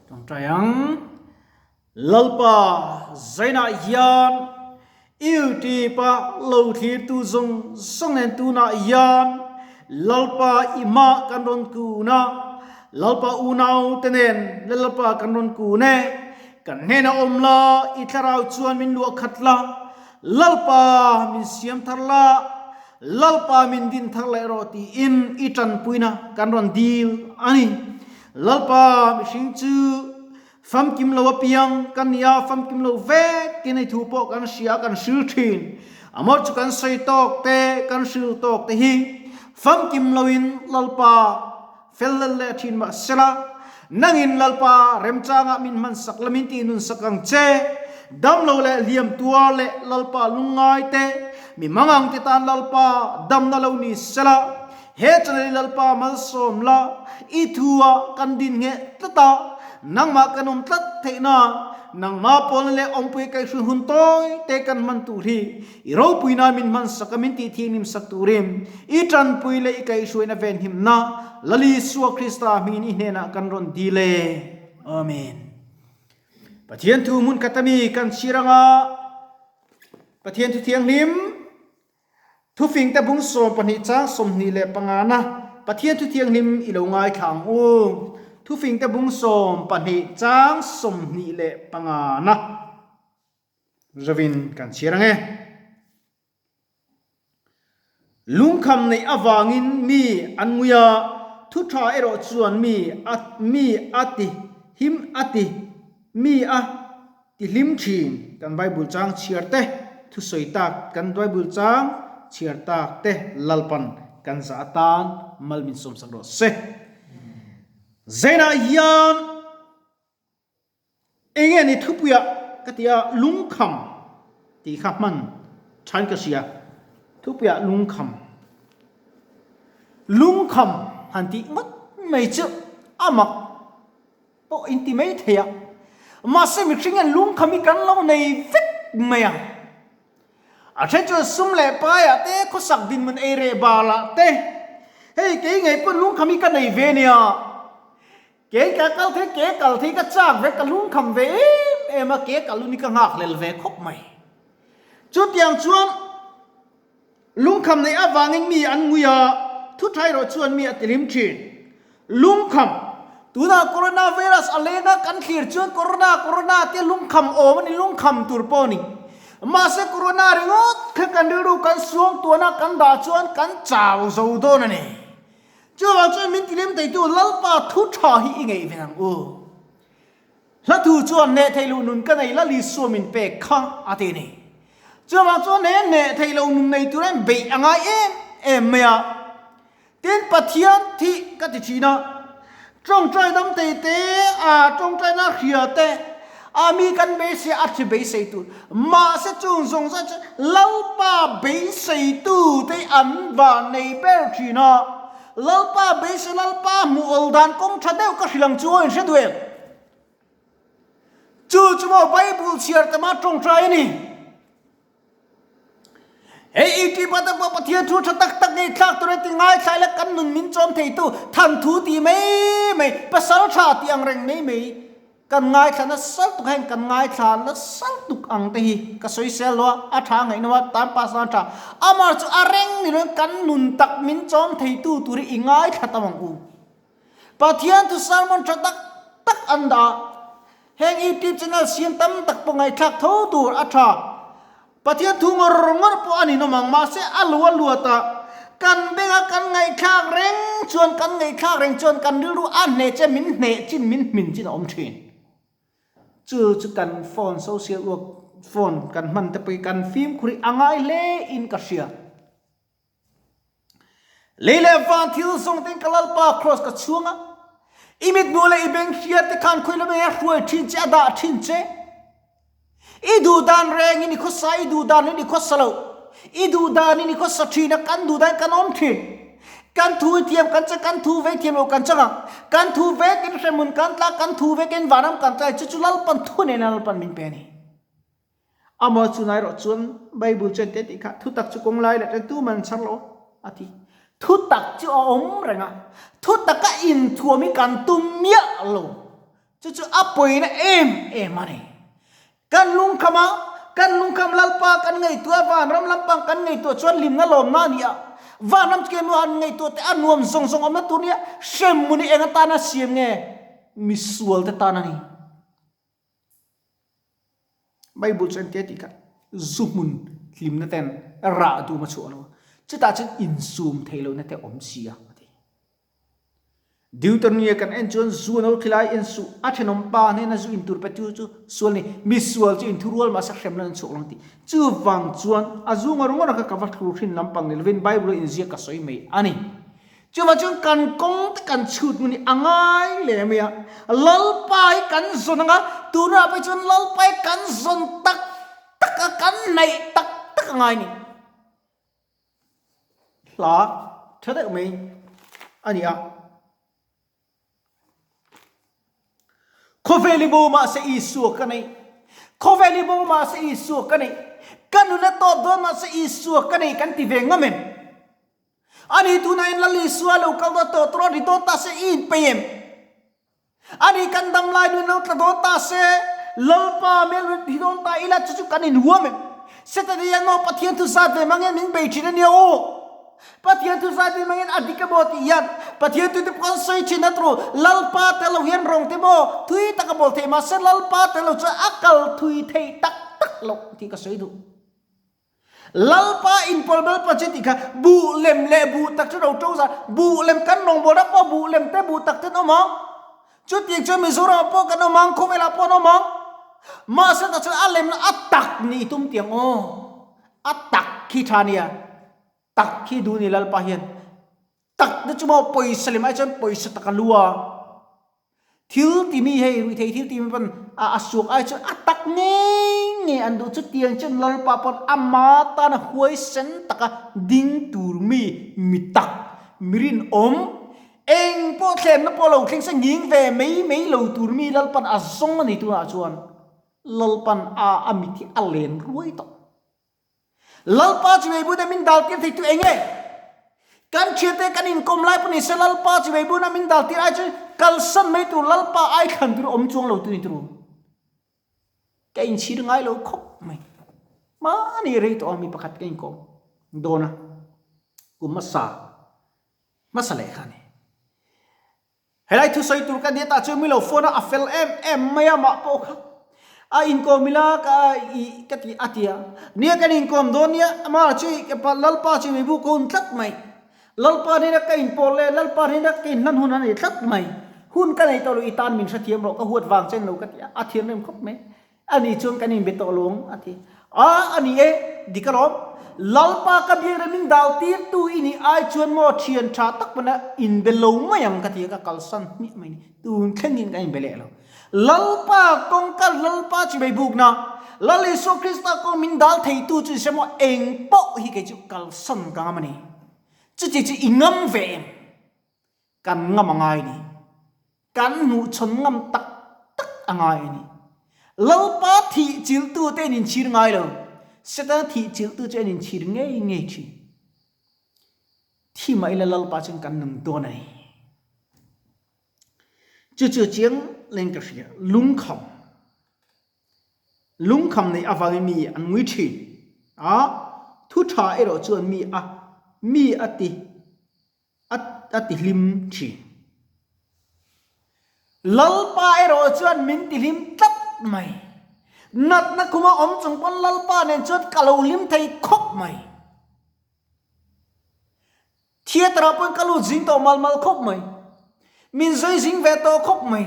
Tawngtai ang. Lalpa zainah hian YouTube-a lo thlirtu zawng zawng nen tunah hian Lalpa i hma kan rawn kun a, Lalpa unaute nen Lalpa kan rawn kun e. Kan hnenah awm la, i thlarau chuan min luah khat la, Lalpa min siam thar la, Lalpa min din thar leh rawh tiin i tanpuina kan rawn dil a ni. Lalpa mihring chu famkim lo apiang kan ni a, famkim lo vek tin hei thu pawh kan hria a, kan hril thin. Amawr chu kan sawi tawk te, kan hril tawk te hi famkim loin Lalpa fel lel leh thin mah sela, nangin Lalpa remchangah min hmansak la min tihnunsak ang che. Damlo leh hliam tuar leh Lalpa lungngai te, mi mangang te tan Lalpa damna lo ni sela, he channel i Lalpa malsawm la, i thua kan din ngheh tlat a, nangmah kan awm tlat theih nan, nangmah pawlna leh awmpui kaihhruai hun tawi te kan hman tur hi I ropuina min hmansak a min tihthianghlimsak turin i tanpui leh i kaihhruaina venhimna Lal Isua Krista hmingin i hnenah kan rawn dil e. Amen. Pathian thu hmun khat ami kan chhir anga Pathian thu thianghlim thufing te bung 12 chang 25 na Pathian thu thianghlim i lo ngaithla ang u. Thufing te bung 12 chang 25 na. Zavin kan chhiar ang e. Lungkham neih avangin mi an ngui a, thu tha erawh chuan mi a mi a ti him a ti mi a ti hlim thin. Kan Bible chang chhiar te thusawi tak kan Bible chang chhiar tak te Lalpan kan zah atan mal min sawmsak rawh se. Zainah hian. Enge ni thupuia ka ti a, lungkham tih kha hman thain ka hria. Thupuia lungkham. Lungkham han tih ngawt mai chu a mak pawh in ti mai thei a. Mahse mihring hian lungkham hi kan lo nei vek mai a. A then chuan sum leh paiah te, khawsak dinhmun ei reh balah te, hei kei ngei pawh lungkham hi ka nei ve nia. Ke ka kal thei, ke kal thei ka chak ve, ka lungkham ve em em a, ke kal lun hi ka nghakhlel ve khawp mai. Chutiang chuan lungkham neih avangin mi an ngui a, thu tha erawh chuan mi a tilim thin. Lungkham, tunah corona virus a leng a, kan thlir chuan corona, corona tia lungkham awm a ni, lungkham tur pawh a ni. Mahse corona ringawt kha kan rilru kan suangtuahna kan dah chuan kan chau zo dawn a ni. Chuvang chuan min tilem theitu Lalpa thu tha hi i ngeih ve ang u. Hla thu chuan hneh theih loh nun ka nei Lal Isua min pek kha a ti a ni. Chuvang chuan he hneh theih loh nun nei tura in beih a ngai em em mai a. Tin, Pathian thih ka ti thin a, tawngtai dam thei te, a tawngtaina hria te, a mi kan beisei a thi beisei tur. Mahse chung zawng zawng chu Lalpa beiseitu te an van nei ber thin a. Lalpa beisei Lalpa hmuh awl dan kawng tha deuh ka hrilh ang chu aw in hre duh em? Chu chu maw Bible chhiar tama tawngtai a ni. Hei i tih pah Pathian thu tha tak tak ngei thlak tur e ti ngaithlai la kan nun min chawm theitu than thu tih mai mai pasal tha tih ang reng mai mai kan ngaithla nasa tuk heng kan ngaithla nasa tuk ang te hi ka sawi sel lo a a tha ngaih no a tan pass nan tha amah chu a reng ni lo kan nun tak min chawm theitu tur hi i ngaithla tam ang u. Pathian thu sermon tha tak tak an dah. Heng YouTube channel siam tam tak pawh ngaihthlak tho tur a tha. Pathian thu ngawr ngawr pawh a ninawm ang mahse a lo a luat a, kan benga kan ngaihthlak reng chuan kan ngaihthlak reng chuan kan rilru a hneh che min hneh chin min hmin chin a awm thin. Chu chu kan phone social work phone kan hman te pawh hi kan fimkhur hi a ngai hle in ka hria. Lei leh van thil zawng ten ka Lalpa cross ka chhuang a, i mithmuh leh i beng hriat te khan khawi lamah hian hruai thin che, a dah thin che. I duh dan rengin i khawsa, i duh dan in i khawsa lo. I duh dan in i khawsa thin a, kan duh dan kan awm thin. Kan thu i thiam kan che, kan thu ve thiam lo kan chang a, kan thu vekin hremhmun kan tla, kan thu vekin vanram kan tla, chu chu Lalpan thu nen Lalpan min pe a ni. Amah chu nai erawh chuan Bible chuan te tih kha thutak chu kawng lai leh tan tu man chhar lo a ti. Thutak chu a awm reng a, thutaka inthuam hi kan tum miah lo. Chu chu a pawina em em a ni. Kan lungkham a, kan lungkham Lalpa kan ngaihtuah a, vanram lampang kan ngaihtuah chuan hlimna lawmna a ni a. Vanram chu keimah han ngaihtuah teh a nuam zawng zawng awmna tur nia, hremhmun hi eng atana siam nge? Misual te tan a ni. Bible chuan engtia tih kha zu hmun hlimna ten rah dum a chhuah lo a, chutah chuan insum theih lohna te awm si a a ti. Deuteronomy kan en chuan zu no thilai en suh, a thenawm pa hnena zu intur pe tu chu sual ni, misual chu inthurual mahse hremna an chhuak lo an ti. Chuvang chuan a zu ngawr ngawr kha ka va thlur hrin lampang ni lovin Bible a inziak ka sawi mai a ni. Chuvang chuan kan kawng te kan chhut hmun hi a ngai leh mai a, Lalpa hi kan zawn ang a, tunah pawh chuan Lalpa hi kan zawn tak tak a, kan hnaih tak tak a ngai a ni. Hla tha deuh mai a ni a. Khawvel i bo mahse Isua ka nei, Khawvel i bo mahse Isua ka nei, ka nun a tawp dawn mahse Isua ka nei kan ti ve ngam em? Ani tunah in Lal Isua lo kal dawn tawh tawh a ri dawn ta se i inpeih em? Ani kan dam lai nun lo tla dawn ta se, Lalpa hmel rit hi dawn ta ila chu chu kan inhuam em? Setana hian maw Pathian thu zat ve mangin min bei thin a nia aw. Pathian thu zat ve mangin a dik emaw tih hian Pathian tute pawh an sawi thin a tru. Lalpa tel lo hian rawng te maw thui tak a bawl theih mahse Lalpa tel lo chuan a kal thui theih tak tak loh tih ka sawi duh. Lalpa inpawl bel pawh chu tih kha buh lem leh buh tak chu ro to zan buh lem kan rawngbawlna pawh buh lem te buh tak ten awm ang. Chutiang chuan Mizoramah pawh kan awm ang, khawvelah pawh an awm ang. Mahse tah chuan a lem a tak nih tum tiang aw. A tak khi tha nia. Tak khi duh ni Lalpa hian. Tak te chu maw pawisa lem ai chuan pawisa tak a lu a. Thil timi hei ruihthei thil timi pawn a suak ai chuan a tak ngei ngei an duh. Chutiang chuan Lalpa pawn ama tana huaisen taka ding tur mi mi tak, mi rinawm, eng pawh thlemna pawh lo thleng se nghing ve mai mai lo tur mi Lalpan a zawng a ni tunah chuan Lalpan a a mit hi a len ruai tawh. Lalpa chu vei buna min dal tir thei tu eng nge? Kan thiante kan inkawm lai pawh ni se Lalpa chu vei buna min dal tir ai chu kalsan mai tur Lalpa ai thlan tur awm chuang lo tu ni tur. Ka inchhir ngai lo khawp mai. Mahni rei tawh a mi pakhat ka inkawm dawn a kum hmasa hmasa leh kha a ni. Helai thusawi tur ka nia tah chuan mi lo phone a, a fel em em mai a mah pawh kha a inkawm ila ka i ka ti a ti a, nia kan inkawm dawn nia amah chu Lalpa chu mibu ka hun tlat mai, Lalpa hnena ka inpawl leh Lalpa hnena ka inhlan hun a nei tlat mai, hun ka nei tawh lo i tan min hrethiam rawh ka huat vang chen lo ka ti a, a thiam rem khawp mai. A nih chuan kan inbe tawh lo ang, a ti. A, a ni e, dik alawm. Lalpa ka biak rem in dal tirtu i nih ai chuan maw thian tha tak pawn a inbe lo mai ang ka ti a, ka kalsan hmiah mai ni. Tun thlengin kan inbe leh lo. Lalpa kawngka Lalpa chimei bukna, Lal Isua Krista kawng min dal theitu chu ni se maw eng pawh hi kei chu kalsan ka ngam a ni. Chuti chu i ngam ve em? Kan ngam a ngai ni. Kan hmuhchhawn ngam tak tak a ngai a ni. Lalpa thih chilhtute an inchhir ngai lo. Setana thih chilhtu chu an inchhir ngei ngei thin. Thi mah ila Lalpa chuan kan nung dawn a ni. Chu chu chiang leng ka hria. Lungkham. Lungkham neih avangin mi an ngui thin a, thu tha erawh chuan mi a mi a ti. A a ti hlim thin. Lalpa erawh chuan min ti hlim tlat mai. Natna khuma awm chung pawn Lalpa nen chuan ka lo hlim thei khawp mai. Theatre ah pawn ka lut zing tawh mal mal khawp mai. Min zui zing ve tawh khawp mai.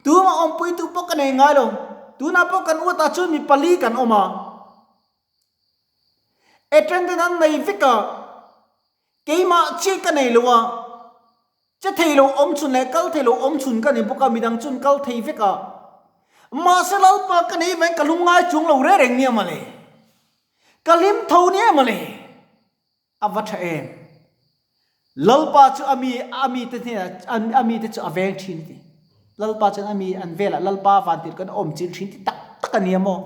Tumah awmpuitu pawh ka nei ngai lo. Tunah pawh kan uatah chuan mi pali kan awm a. Attendant an nei vek a, keimah chiah ka nei lo a, che thei lo awm chhun leh kal thei lo awm chhun ka ni bawk a, midang chuan kal thei vek a, mahse Lalpa ka nei vang ka lungngai chuang lo reng reng nia mawle, ka hlim tho nia mawle. A va tha em? Lalpa chu a mi a mite hnenah a mite chu a veng thin a ti. Lalpa chuan a mi an velah Lalpa vantir kan awm chil thin ti tak tak a nia maw?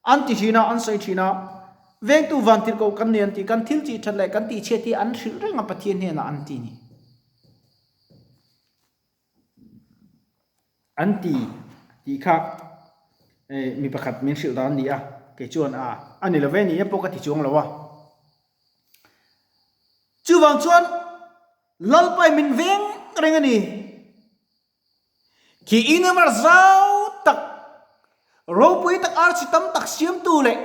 An ti thin a, an sawi thin a. Vengtu vantir koh kan ni an ti, kan thil tih that leh kan tihchhiat hi an hrilh reng a Pathian hnenah an ti ni. An ti tih kha mi pakhat min hrilh dan a ni a, kei chuan a a ni lo ve ni e pawh ka ti chuang lo a. Chuvang chuan Lalpai min veng reng a ni. Khi universe zau tak, ropui tak arsi tam tak siamtu leh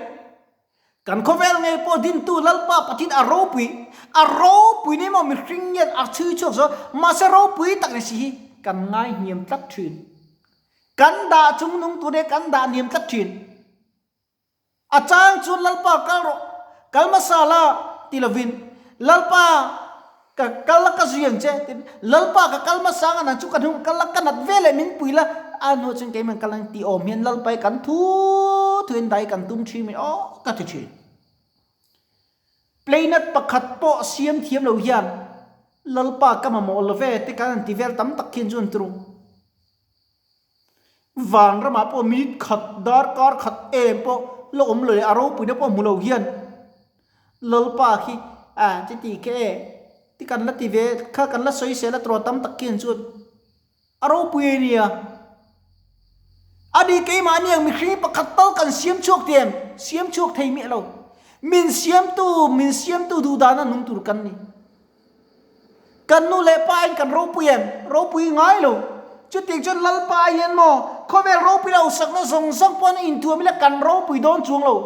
kan khawvel ngei pawh dintu Lalpa Pathian a ropui, a ropui ni maw mihring hian a chhui chhuak zo, mahse ropui tak ni si hi kan ngai hniam tlat thin. Kan dah chungnung tur hi kan dah hniam tlat thin. A chang chuan Lalpa kal rawh, kal hmasa la ti lovin, Lalpa ka kal la ka zui ang che tiin, Lalpa ka kal hmasa ang a nang chu ka hnung kal la ka nat ve leh min pui la, a hnuah chuan keimah kal ang tih awm hian Lalpa hi kan thu thuin dai kan tum thin mai aw ka ti thin. Planet pakhat pawh siam thiam lo hian Lalpa ka mamawh lo ve te kan han ti vel tam tak khian chu an ti ru. Van ramah pawh minute khat darkar khat em pawh la awm lo leh a ropuina pawh hmu lo hian Lalpa khi a ti ti kha e ti kan la ti ve kha kan la sawi sel a tawh tam tak khian chuan a ropui a nia. A ni keimahni ang mihring pakhat tal kan siam chhuak ti em? Siam chhuak thei miah lo. Min siamtu min siamtu duh dana nung tur kan ni. Kan nu leh pa in kan ropui em? Ropui ngai lo. Chutiang chuan Lalpa hian maw khawvel ropui lo sakna zawng zawng pawh an inthuam ila kan ropui dawn chuang lo.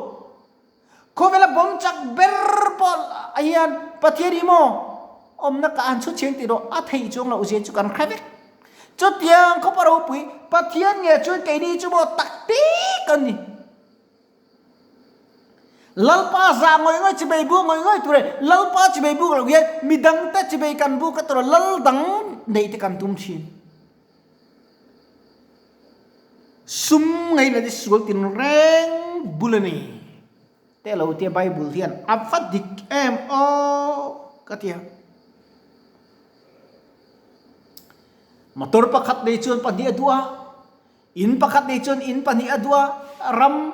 Khawvela bawm chak ber pawh hian Pathian hi maw awmna ka han chhut chheng tih rawh a theih chuang loh zia chu kan hre vek. Chutiang khawpa ropui Pathian nge chuan keini chu maw tak tik an ni. Lalpa zah ngawih ngawih chibei buk ngawih ngawih tur e, Lalpa chibei buk loh hian midangte chibei kan buk a tur a, lal dang neih te kan tum thin. Sum ngaihna te sual tin reng bul a ni te lo tia Bible hian a va dik em aw ka tia. Motor pakhat nei chuan pahnih a duh a. In pakhat nei chuan in pahnih a duh a, ram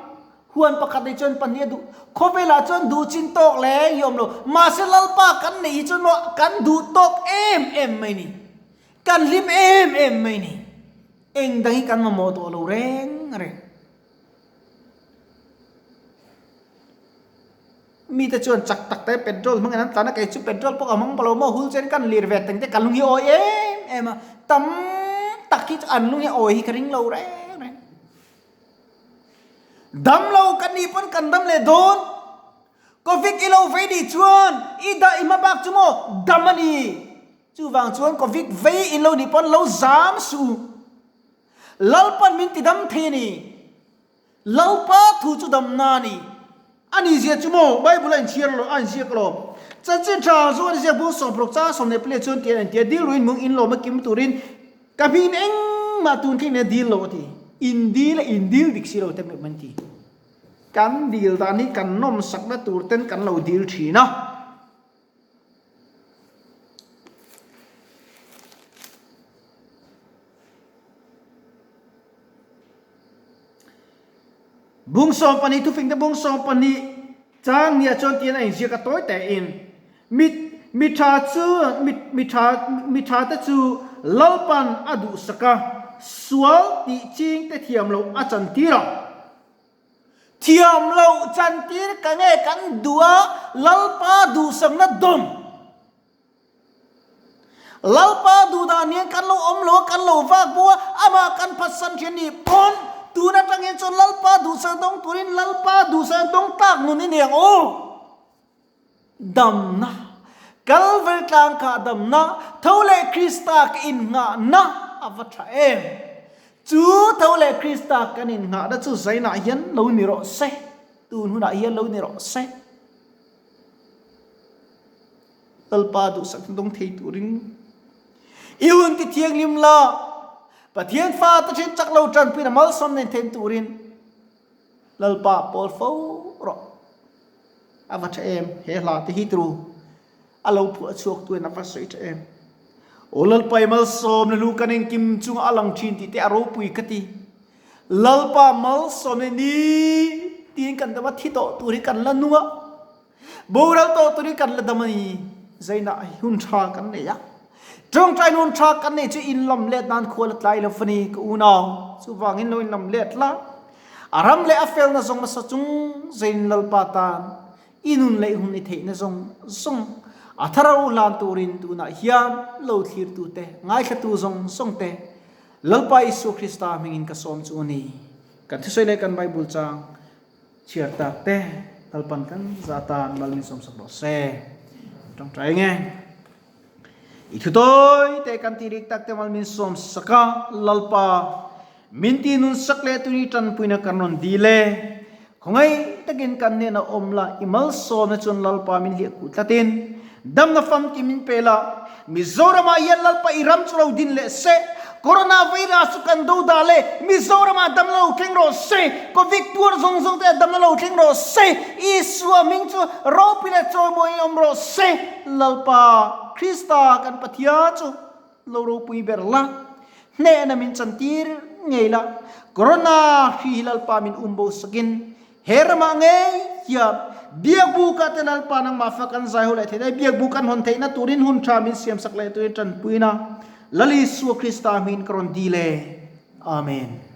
huan pakhat nei chuan pahnih a duh. Khawvelah chuan duh chin tawk leh hi awm lo. Mahse Lalpa kan neih hi chuan maw kan duh tawk em em mai ni. Kan hlim em em mai ni. Eng dang hi kan mamawh tawh lo reng reng. Mite chuan chak tak te petrol hmangin an tlan a, kei chu petrol pawh ka hmang pawh lo maw, hul chen kan lir ve teng te ka lung hi awi em em a, tam tak hi chu an lung hi awi hi ka ring lo reng reng. Dam lo kan nih pawn kan dam leh dawn, Covid i lo vei nih chuan i dah i hma bak chu maw dam a ni, chuvang chuan Covid vei in lo nih pawn lo zam suh u, Lalpan min ti dam thei a ni. Lalpa thu chu damna a ni. A ni zia chu maw? Bible a inchhiar lo, a inziak lo. Chanchin tha chu a ni ziak bung sawmparuk chang 14 chuan tian a intia, Dil ruin mung in lawm a kim turin ka hmingin engmah tun thleng nen dil lo a ti. In dil a in dil dik si lo te meuh an ti. Kan dil dan hi kan nawmsakna tur ten kan lo dil thin a. Bung 12 thufingte bung 12 chang nia chuan tian a inziak a tawi tein mi mi tha chu mi mi tha mi tha te chu Lalpan a duhsak a sual tih ching te thiam loh a chantir ang. Thiam loh chantir ka nge kan duh a Lalpa duhsakna dawm. Lalpa duhdah hian kan lo awm lo a, kan lo vak bo a, amah kan phatsan thin nih pawn tun atangin chuan Lalpa duhsakna dawng turin Lalpa duhsakna dawng tlak nun i nei ang aw. Damna, Kalvari tlang kha damna, tho leh Krista ka innghahna a va tha em. Chu tho leh Krista kan innghahna chu zainah hian lo ni rawh se, tun hunah hian lo ni rawh se. Lalpa duhsak dawng thei turin i hun ti thianghlim la, Pathian fate thin chak lo tanpuina malsawm nen then turin Lalpa pawl fo rawh. A va tha em, he hla te hi turu a lo phuah chhuak tu in a va sawi tha em. Aw Lalpa i malsawm na lu kan engkim chunga a lang thin tih te a ropui ka ti. Lalpa malsawm na ni tiin kan dam a thi tawh tur hi kan la nung a. Boral tawh turin kan la dam a ni. Zainah hun tha kan nei a. Tawngtai nun tha kan nei chu in lam let nan khua la tlai lo fani ka unau. Chuvangin lo in lam let la. A ram leh a felna zawng hmasa chung zein Lalpa tan i nun leh hun i theihna zawng zawng a tharo hlan turin tunah hian lo thlirtute, ngaithlatu zawng zawng te Lalpa Isua Krista hmingin ka sawm chu a ni. Kan thusawi leh kan Bible chang chhiar tak te Lalpan kan zah tan Lal min sawmsak rawh se. Tawngtai nge. I thu tawi te kan ti rik tak te mal min sawm sak a, Lalpa, min ti nun sak leh tuni tanpuina kan rawn dil e. Khawngaih takin kan hnena awm la, i malsawmna chuan Lalpa min hliah kuh tlatin damna famkim min pe la. Mizoramah hian Lalpa i ram chu lo din leh se, Corona virus chu kan do dah le, Mizoramah damna lo thleng rawh se, Covid tuar zawng zawng te ah damna lo thleng rawh se, Isua hming chu ropui leh chawimawiin awm rawh se. Lalpa Krista kan Pathian chu lo ropui ber la, hnehna min chantir ngei la, Corona hri hi Lalpa min um bo sakin he ramah ngei hian Biakbuka te Lalpa nangmah fa kan zai ho leh theihna, Biakbu kan hawn theihna turin hun tha min siamsak leh turin tanpuina Lal Isua Krista hmingin ka rawn dil e. Amen.